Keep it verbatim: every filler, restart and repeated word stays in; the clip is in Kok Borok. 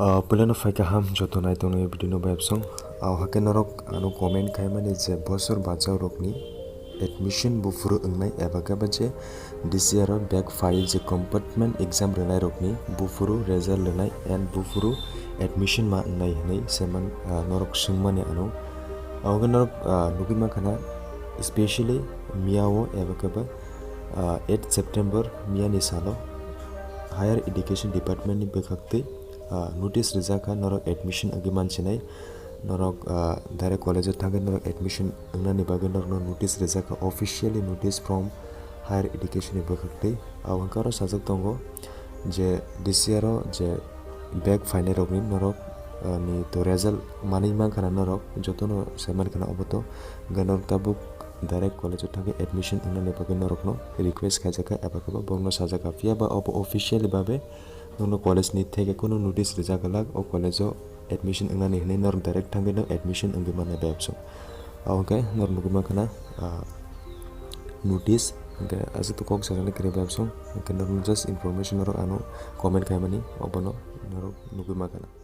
Ah, puilano phai kaham joto nai tongnai video no bai bwsong. Ah, hake norok ano comment khaimani je bosor bachao rokni admission buphuru wngnai eba khe ba je D C R o back file je compartment exam rwnai rokni buphuru result rwnai and buphuru admission ma wngnai hinwi seman, ah, norok swngmani ano. Abo khe norok, ah, nugwi mankha na specially miya o eba khe ba, ah, eight September miya ni salo higher education department ni bwkhaktwi ah, notice rijak kha, norok admission wngwi mansinai, norok, ah, direct college o thangwi norok admission wngnani bagwi norokno notice rijak kha, officially notice from higher education ni bwkhaktwi. Abo hwnkhe oro sajak tongo je D C R o je back phainai rokni norok, ah, ni to result manwi mankha na norok jotono sai mankha na obo to, hwnkhe norok tabuk direct college o thangwi admission wngnani bagwi norokno request khaijak kha eba khe bo borokno sajak kha, phiya ba obo officially babe Nono college ni theke kunu notice rijak glak, o college o admission wngnani hinwi norok direct thangwi no admission wngwi mannai bai option. Abo hwnkhe norok nugwi mankha na, ah, notice, hwnkhe aswk to kok sajani kwrwi bai option, hwnkhe norok just information norok ano comment khaimani obono norok nugwi mankha na.